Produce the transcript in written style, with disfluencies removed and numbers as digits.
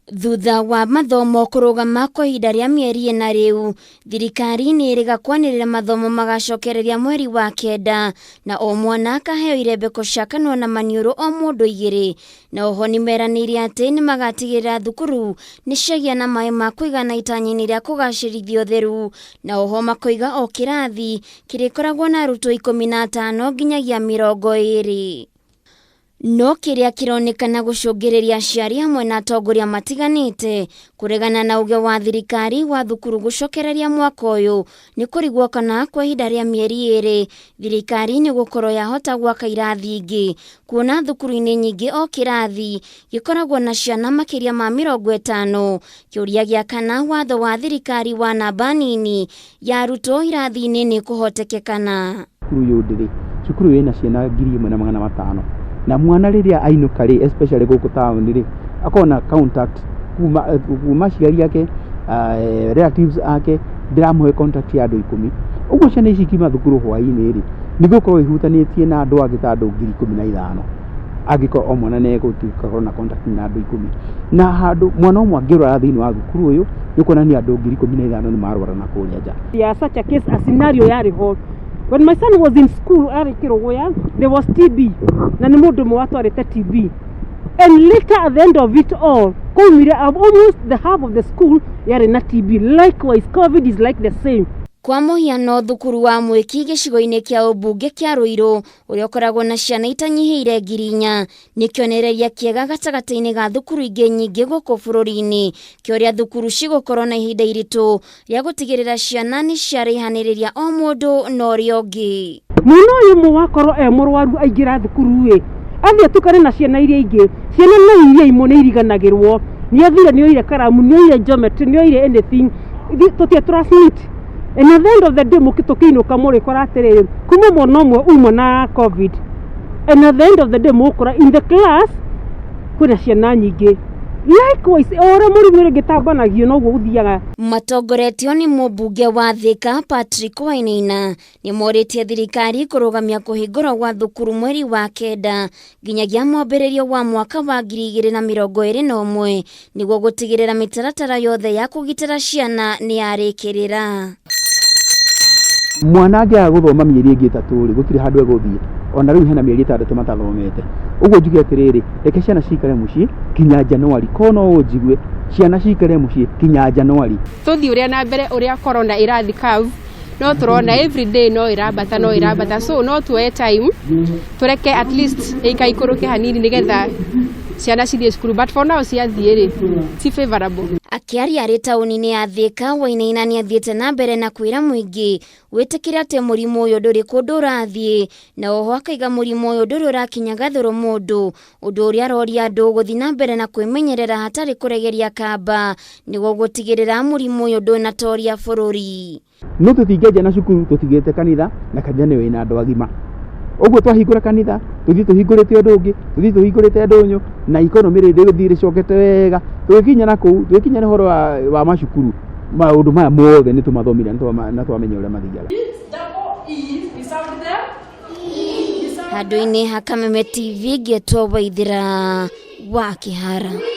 Thutha wa mathomo kũrũgama kwa ihinda rĩa mĩeri ĩna rĩu, thirikari nĩ ĩrĩga kwanĩrĩra mathomo magacokereria mweri wa kenda, na o mwana akaheo irembeko cia kanua na maniũrũ o mũndũ igĩrĩ. Na oho nĩmeranĩire atĩ nĩmagatigĩrĩra thukuru nĩciagĩa na maĩ ma kũigana itanya-inĩ rĩa kũgacĩrithia ũtheru, na oho makoiga o kĩrathi kĩrĩkoragwo na arutwo 15 nginyagia 20. No kĩrĩa kĩronekana gũcũngĩrĩria aciari hamwe na atongoria matiganĩte kũregana na uge wa thirikari wa thukuru gũcokereria mwaka ũyũ nĩ kũrigwo kana kwa ihinda rĩa mĩeri ĩrĩ thirikari nĩ gũkorwo yahota gwaka irathi ingĩ, kuona thukuru-inĩ nyingĩ o kĩrathi gĩkoragwo na ciana makĩria ma 50. Kĩũria gĩa kana watho wa thirikari wa namba nini ya arutwo irathi-inĩ nĩ kũhotekekana. Cukuru ũyũ ndĩrĩ cukuru ĩna ciana 1500, na mwana rĩrĩa ainũka rĩ, especially gũkũ taũni rĩ, akoragwo na contact kuma aciari ake, relatives ake, ndĩramũhe contact ya andũ 10. Ũguo ciana ici ikiuma thukuru hwaĩ-inĩ rĩ, nĩ igũkorwo ihutanĩtie na andũ angĩ ta andũ 15,000, angĩkorwo o mwana nĩ egũtuĩka na contact na andũ 10. Na handũ mwana ũmwe angĩrwara thĩinĩ wa thukuru ũyũ, nĩ kuonania andũ 15,000 nĩ marwara na kũrĩa nja. Ya such a case, a scenario yarĩ ho when my son was in school, arĩ Kĩrũgũya, there was TB, na nĩ mũndũ ũmwe watwarĩte TB, and later, at the end of it all, kwaumire almost the half of the school yarĩ na TB. Likewise, COVID is like the same. Kwa mũhiano, thukuru wa Mwĩki gĩcigo-inĩ kĩa ũmbunge kĩa Rũirũ, ũrĩa ũkoragwo na ciana itanyihĩire 4,000, nĩ kĩonereria kĩega gatagatĩ-inĩ ga thukuru ingĩ nyingĩ gũkũ bũrũri-inĩ kĩa ũrĩa thukuru cigũkorwo na ihinda iritũ rĩa gũtigĩrĩra ciana nĩ ciaraihanĩrĩria o mũndũ na ũrĩa ũngĩ. Mwana ũyũ ũmwe wakorwo e mũrwaru, aingĩra thukuru ĩ, athiĩ atukane na ciana iria ingĩ, ciana no iria imwe nĩ iriganagĩrwo nĩ athire, nĩ oire karamu, nĩ oire geometry, nĩ oire anything, tũtie transmit, and at the end of the day tũkĩinũka mũrĩkora atĩrĩrĩ, kuma mwana ũmwe uma na COVID, and at the end of the day mũgũkora in the class kwĩna ciana nyingĩ. Likewise, o ũrĩa mũrimũ ũrĩa ũngĩtambanagio, noguo gũthiaga. Matongoretio nĩ mũmbunge wa Thika Patrick Wainaina, nĩ morĩtie thirikari kũrũgamia kũhingũrwo gwa thukuru mweri wa kenda nginyagia mwambĩrĩrio wa mwaka wa 2021, nĩguo gũtigĩrĩra mĩtaratara yothe ya kũgitĩra ciana nĩ yarĩkĩrĩra. Mwana angĩaga gũthoma mĩeri ĩngĩ 3 rĩ, gũtirĩ handũ egũthiĩ. Ona rĩu hena mĩeri 6 matathomete. Ũguo njuge atĩrĩrĩ, reke ciana cikare mũciĩ kinya Januari. Korwo no ũnjigue, ciana cikare mũciĩ kinya Januari. Tũthiĩ ũrĩa na mbere ũrĩa corona ĩrathi curve, no tũrona every day no ĩrambata, no ĩrambata, so no tuoye time tũreke at least ĩikaikũrũke hanini nĩgetha ciana cithiĩ cukuru, but for now ciathiĩ rĩ, ti favorable. Akĩaria arĩ taũni-inĩ ya Thika, Wainaina nĩ athiĩte na mbere na kwĩra mũingĩ wĩtĩkĩre atĩ mũrimũ ũyũ ndũrĩ kũndũ ũrathiĩ, na oho akaiga mũrimũ ũyũ ndũrĩ ũrakinya gathũrũ mũndũ, ũndũ ũrĩa aroria andũ gũthiĩ na mbere na kwĩmenyerera hatarĩ kũregeria kamba, nĩguo gũtigĩrĩra mũrimũ ũyũ ndũnatoria bũrũri. No tũtingĩanjia na cukuru tũtigĩte kanitha, na kanitha nĩyo ĩna andũ agima. Ũguo twahingũra kanitha, tũthiĩ tũhingũrĩte ũndũ ũngĩ, tũthiĩ tũhingũrĩte ndũnyũ, na economy rĩ rĩgũthiĩ rĩcokete wega. Tũgĩkinya na kũu, tũgĩkinya nĩ ũhoro wa macukuru, maũndũ maya mothe nĩ tũmathomire na twamenya ũrĩa mathiaga. Handũ-inĩ ha Kameme TV, ngĩtwo Waithĩra wa Kĩhara.